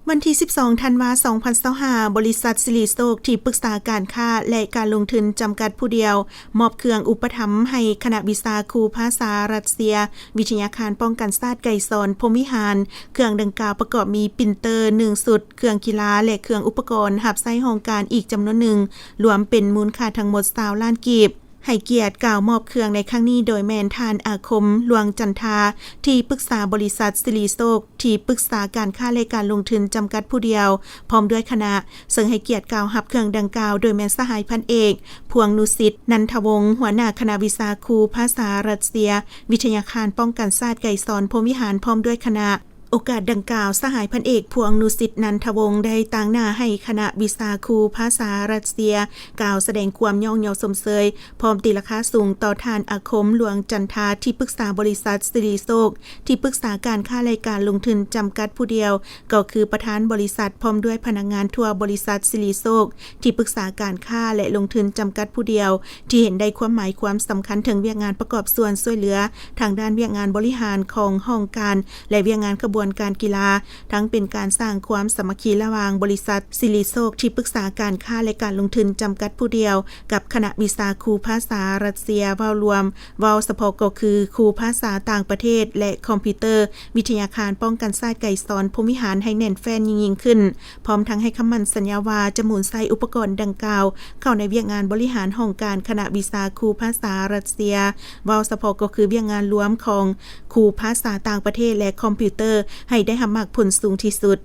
ວັນທີສິບສອງ ທັນວາ ສອງພັນຊາວຫ້າ ບໍລິສັດສິລິໂຊກ ທີ່ປຶກສາການຄ້າ ແລະ ການລົງທຶນ ຈຳກັດຜູ້ດຽວ ມອບເຄື່ອງອຸປະຖຳໃຫ້ຄະນະວິຊາຄູພາສາລັດເຊຍ ວິທະຍາຄານປ້ອງກັນຊາດໄກສອນ ພົມວິຫານ. ເຄື່ອງດັ່ງກ່າວປະກອບມີ ປຣິນເຕີ ໜຶ່ງຊຸດ, ເຄື່ອງກິລາ ແລະ ເຄື່ອງອຸປະກອນຮັບໃຊ້ຫ້ອງການອີກຈຳນວນໜຶ່ງ, ລວມເປັນມູນຄ່າທັງໝົດ ຊາວລ້ານກີບ. ໃຫ້ກຽດກ່າວມອບເຄື່ອງໃນຄັ້ງນີ້ໂດຍແມ່ນທ່ານ ອາຄົມ ຫຼວງຈັນທາ ທີ່ປຶກສາບໍລິສັດສິລິໂຊກ ທີ່ປຶກສາການຄ້າ ແລະ ການລົງທຶນ ຈຳກັດຜູ້ດຽວ ພ້ອມດ້ວຍຄະນະ, ເຊິ່ງໃຫ້ກຽດກ່າວຮັບເຄື່ອງດັ່ງກ່າວໂດຍແມ່ນສະຫາຍພັນເອກ ພວງນຸສິດ ນັນທະວົງ ຫົວໜ້າຄະນະວິຊາຄູພາສາຣັດເຊຍ ວິທະຍາຄານປ້ອງກັນຊາດໄກສອນ ພົມວິຫານ ພ້ອມດ້ວຍຄະນະ. ໂອກາດດັ່ງກ່າວ ສະຫາຍພັນເອກ ພວງນຸສິດ ນັນທະວົງ ໄດ້ຕາງໜ້າໃຫ້ຄະນະວິຊາຄູພາສາຣັດເຊຍ ກ່າວສະແດງຄວາມຍ້ອງຍໍຊົມເຊີຍ ພ້ອມຕີລາຄາສູງຕໍ່ທ່ານ ອາຄົມ ຫຼວງຈັນທາ ທີ່ປຶກສາບໍລິສັດສິລິໂຊກ ທີ່ປຶກສາການຄ້າ ແລະ ການລົງທຶນ ຈຳກັດຜູ້ດຽວ ກໍຄືປະທານບໍລິສັດ ພ້ອມດ້ວຍພະນັກງານທົ່ວບໍລິສັດສິລິໂຊກ ທີ່ປຶກສາການຄ້າ ແລະ ລົງທຶນ ຈຳກັດຜູ້ດຽວ ທີ່ເຫັນໄດ້ຄວາມໝາຍຄວາມສຳຄັນເຖິງວຽກງານປະກອບສ່ວນຊ່ວຍເຫຼືອທາງດ້ານວຽກງານບໍລິຫານຂອງຫ້ອງການ ແລະ ວຽກງານຂະບວນການກິລາ, ທັງເປັນການສ້າງຄວາມສາມັກຄີລະຫວ່າງບໍລິສັດສິລິໂຊກ ທີ່ປຶກສາການຄ້າ ແລະ ການລົງທຶນ ຈຳກັດຜູ້ດຽວ ກັບຄະນະວິຊາຄູພາສາຣັດເຊຍ ເວົ້າລວມ, ເວົ້າສະເພາະກໍຄືຄູພາສາຕ່າງປະເທດ ແລະ ຄອມພິວເຕີ ວິທະຍາຄານປ້ອງກັນຊາດໄກສອນ ພົມວິຫານ ໃຫ້ແໜ້ນແຟ້ນຍິ່ງໆຂຶ້ນ, ພ້ອມທັງໃຫ້ຄຳໝັ້ນສັນຍາວ່າຈະໝູນໃຊ້ອຸປະກອນດັ່ງກ່າວເຂົ້າໃນວຽກງານບໍລິຫານຫ້ອງການຄະນະວິຊາຄູພາສາຣັດເຊຍ, ເວົ້າສະເພາະກໍຄືວຽກງານລວມຂອງຄູພາສາຕ່າງປະເທດ ແລະ ຄອມພິວເຕີ ໃຫ້ໄດ້ຮັບໝາກຜົນສູງທີ່ສຸດ.